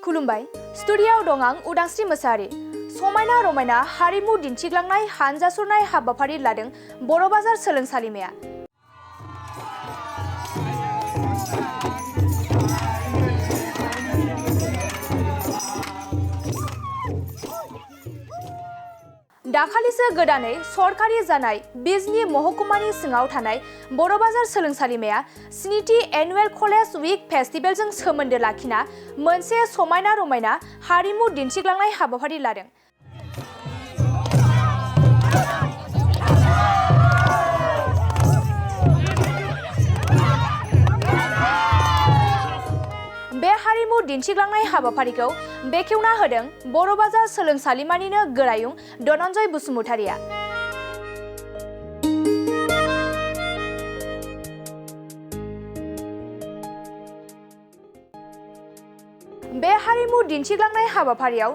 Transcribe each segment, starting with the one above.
खुलुमबाय स्टुडिय'आव दं आं उदांस्रि मोसाहारि। समायना रमायना हारिमु दिन्थिग्लांनाय हानजासुरनाय हाबाफारि लादों बर' बाजार सोलोंसालिमाया। दाखालिसो गोदानै सरकारि जानाय बिजनी महकुमानि सिङाव थानाय बर' बाजार सोलोंसालिमाया 7थि एनुवेल कलेज उइक फेस्टिवलजों सोमोन्दो लाखिना मोनसे समायना रमायना हारिमु दिन्थिग्लांनाय हाबाफारि लादों। बे हारिमु दिन्थिग्लांनाय हाबाफारिखौ बेखेवना होदों बर' बाजार सोलोंसालिमानिनो गोरायुं धनन्जय बसुमतारिया। बे हारिमु दिन्थिग्लांनाय हाबाफारियाव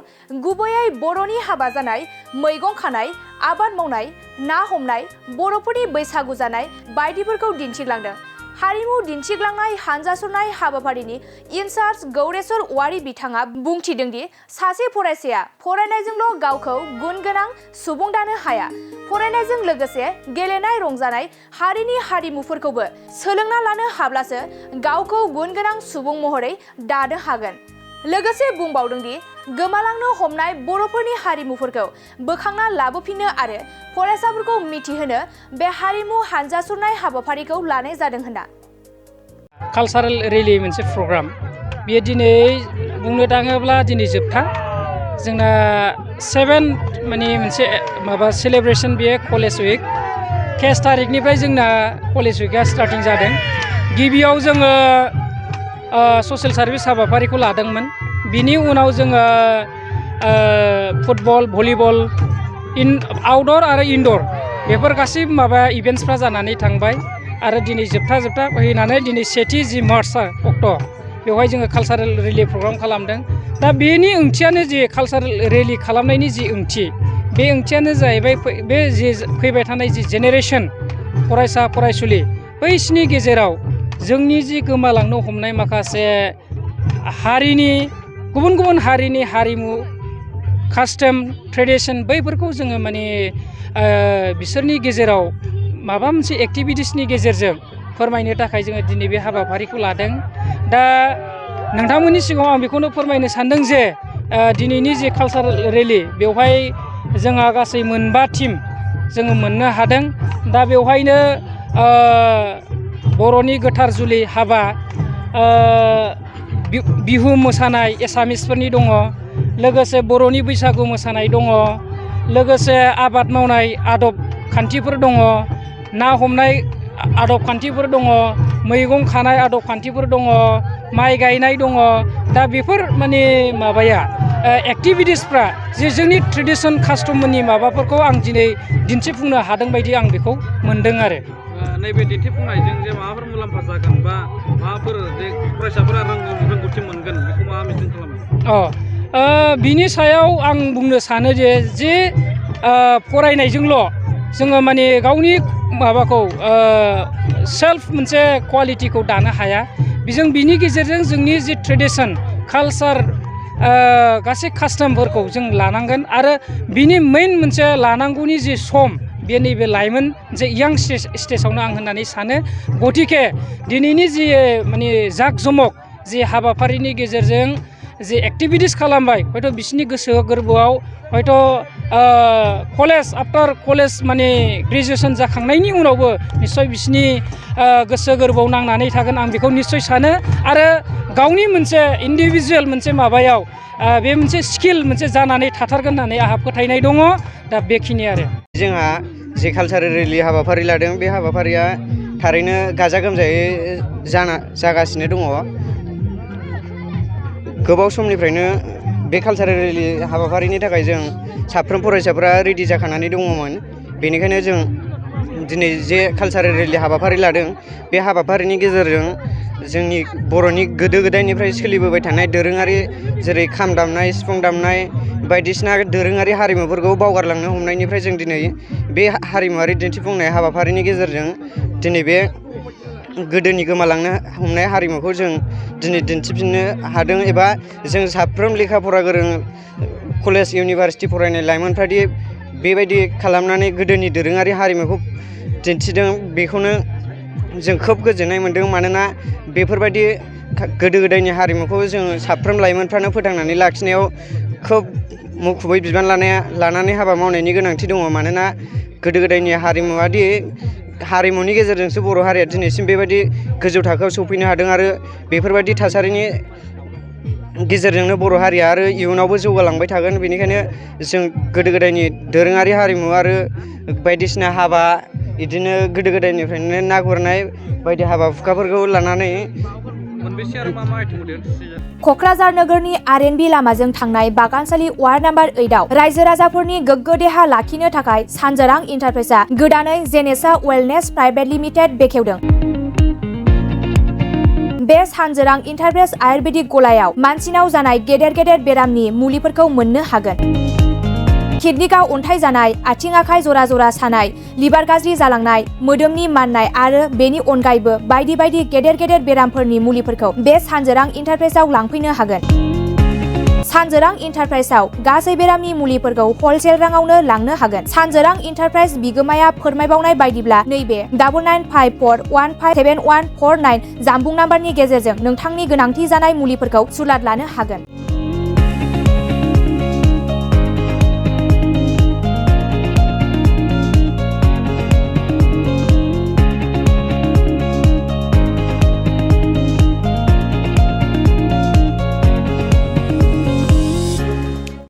गुबैयै बर'नि हाबा जानाय, मैगं खानाय, आबाद मावनाय, ना हमनाय, बर'फोरनि बैसागु जानाय बायदिफोरखौ दिन्थिग्लांदों। हारिमु दिन्थिग्लांनाय हानजासुरनाय हाबाफारिनि इनचार्ज गौरेश्वर औवारी बिथाङा बुंथिदों दि सासे फरायसाया फरायनायजोंल' गावखौ गुन गोनां सुबुं दानो हाया, फरायनायजों लोगोसे गेलेनाय रंजानाय हारिनि हारिमुफोरखौबो सोलोंना लानो हाब्लासो गावखौ गुन गोनां सुबुं महरै दानो हागोन। लोगोसे बुंबावदों दि गोमालांनो हमनाय बर'फोरनि हारिमुफोरखौ बोखांना लाबोफिननो आरो फरायसाफोरखौ मिथिहोनो बे हारिमु हानजासुरनाय हाबाफारिखौ लानाय जादों होनना। कालचारेल रेली मोनसे प्रग्राम बेयो दिनै बुंनो थाङोब्ला दिनै जोबथा जोंना 7 माने मोनसे माबा सेलिब्रेशन बेयो कलेज उइक 23 तारिखनिफ्राय जोंना कलेज उइकआ स्टार्टिं जादों। गिबियाव जोङो ससियेल सार्भिस हाबाफारिखौ लादोंमोन। बिनि उनाव जोङो फुटबल, भलिबल, आउटडोर आरो इनडोर बेफोर गासैबो माबा इभेन्ट्सफ्रा जानानै थांबाय आरो दिनै जोबथा फैनानै दिनै 7थि जि मार्च अक्ट' बेवहाय जोङो कालचारेल रेली प्रग्राम खालामदों। दा बेनि ओंथियानो जे कालचारेल रेली खालामनायनि जि ओंथि बे ओंथियानो जाहैबाय बे जि फैबाय थानाय जि जेनेरेसन फरायसा फरायसुलि बैसिनि गेजेराव जोंनि जि गोमालांनो हमनाय माखासे हारिनि गुबुन गुबुन हारिनि हारिमु कास्टम ट्रेडिशन बैफोरखौ जोङो माने बिसोरनि गेजेराव माबा मोनसे एक्टिभिटिसनि गेजेरजों फोरमायनो थाखाय जोङो दिनै बे हाबाफारिखौ लादों। दा नोंथांमोननि सिगाङाव आं बेखौनो फोरमायनो सानदों जे दिनैनि जे कालचारेल रेली बेवहाय जोंहा गासै 9 टीम जोङो मोननो हादों। दा बेवहायनो बर'नि गोथार जुलि हाबा, बिहु मोसानाय एसामिसफोरनि दङ, लोगोसे बर'नि बैसागु मोसानाय दङ, लोगोसे आबाद मावनाय आदब खान्थिफोर दङ, ना हमनाय आदब खान्थिफोर दङ, मैगं खानाय आदब खान्थिफोर दङ, माइ गायनाय दङ। दा बेफोर माने माबाया एक्टिभिटिसफ्रा जे जोंनि ट्रेडिसन कास्टमनि माबाफोरखौ आं दिनै दिन्थिफुंनो हादों बायदि आं बेखौ मोन्दों आरो। नैबे दिन्थिफुंनायजों जे माबाफोर मुलाम्फा जागोन बा माबाफोर जे फरायसाफोरा रोंगौथि मोनगोन बेखौ मा मिजिं खालामो? बिनि सायाव आं बुंनो सानो जे फरायनायजोंल' जोङो माने गावनि माबाखौ सेल्फ मोनसे क्वालिटिखौ दानो हाया। बिनि गेजेरजों जोंनि जि ट्रेडिसन कालचार गासै कास्टमफोरखौ जों लानांगोन आरो बिनि मेइन मोनसे लानांगौनि जि सम बे नैबे लाइमोन जे यां स्टेजावनो आं होननानै सानो। गतिके दिनैनि जि माने जाक-जमक जि हाबाफारिनि गेजेरजों जि एक्टिभिटिस खालामबाय हयथ' बिसोरनि गोसो गोरबोआव हयथ' कलेज आफ्टार कलेज माने ग्रेजुएसन जाखांनायनि उनावबो निस्सय बिसोरनि गोसो गोरबोआव नांनानै थागोन आं बेखौ निस्सय सानो। आरो गावनि मोनसे इन्डिभिजुवेल मोनसे माबायाव बे मोनसे स्किल मोनसे जानानै थाथारगोन होननानै आंहा फोथायनाय दङ। दा बेखिनि आरो जोंहा जे कालचारेल रेली हाबाफारि लादों बे हाबाफारिया थारैनो गाजा गोमजायै जागासिनो दङ। गोबाव समनिफ्रायनो बे कालचारेल रेली हाबाफारिनि थाखाय जों साफ्रोम फरायसाफोरा रेडि जाखानानै दङमोन। बेनिखायनो जों दिनै जे कालचारेल रेली हाबाफारि लादों बे हाबाफारिनि गेजेरजों जोंनि बर'नि गोदो गोदायनिफ्राय सोलिबोबाय थानाय दोरोङारि जेरै खाम दामनाय, सिफुं दामनाय बायदिसिना दोरोङारि हारिमुफोरखौ बावगारलांनो हमनायनिफ्राय जों दिनै बे हारिमुवारि दिन्थिफुंनाय हाबाफारिनि गेजेरजों दिनै बे गोदोनि गोमालांनो हमनाय हारिमुखौ जों दिनै दिन्थिफिननो हादों एबा जों साफ्रोम लेखा फरा गोरों कलेज इउनिभारसिटि फरायनाय लाइमोनफ्रादि बेबायदि खालामनानै गोदोनि दोरोङारि हारिमुखौ दिन्थिदों बेखौनो जों खोब गोजोननाय मोन्दों। मानोना बेफोरबायदि गोदो गोदायनि हारिमुखौ जों साफ्रोम लाइमोनफ्रानो फोथांनानै लाखिनायाव खोब मुखुबै बिबान लानानै हाबा मावनायनि गोनांथि दङ। मानोना गोदो गोदायनि हारिमुनि गेजेरजोंसो बर' हारिया दिनैसिम बेबायदि गोजौ थाखोआव सौफैनो हादों आरो बेफोरबायदि थासारिनि गेजेरजोंनो बर' हारिया आरो इयुनावबो जौगालांबाय थागोन। बेनिखायनो जों गोदो गोदायनि दोरोङारि हारिमु आरो बायदिसिना हाबा बिदिनो गोदो गोदायनिफ्रायनो ना गुरनाय बायदि हाबा हुखाफोरखौ लानानै क'क्राझार नोगोरनि आर.एन.बी लामाजों थांनाय बागानसालि वार्ड नाम्बार 8आव रायजो राजाफोरनि गोग्गो देहा लाखिनो थाखाय सानजोरां इन्टारप्राइजआ गोदानै जेनेसा वेलनेस प्राइभेट लिमिटेड बेखेवदों। बे सानजोरां इन्टारप्राइज आयुर्वेदिक गलायाव मानसिनाव जानाय गेदेर गेदेर बेरामनि मुलिफोरखौ मोननो हागोन। किडनिकआव अन्थाइ जानाय, आथिं आखाइ जरा जरा सानाय, लिभार गाज्रि जालांनाय, मोदोमनि माननाय आरो बेनि अनगायैबो बायदि बायदि गेदेर गेदेर बेरामफोरनि मुलिफोरखौ बे सानजोरां इन्टारप्राइजआव लांफैनो हागोन। सानजोरां इन्टारप्राइजआव गासै बेरामनि मुलिफोरखौ हलसेल राङावनो लांनो हागोन। सानजोरां इन्टारप्राइज बिगोमाया फोरमायबावनाय बायदिब्ला नैबे 9954157149 जानबुं नाम्बारनि गेजेरजों नोंथांनि गोनांथि जानाय मुलिफोरखौ सुलाद लानो हागोन।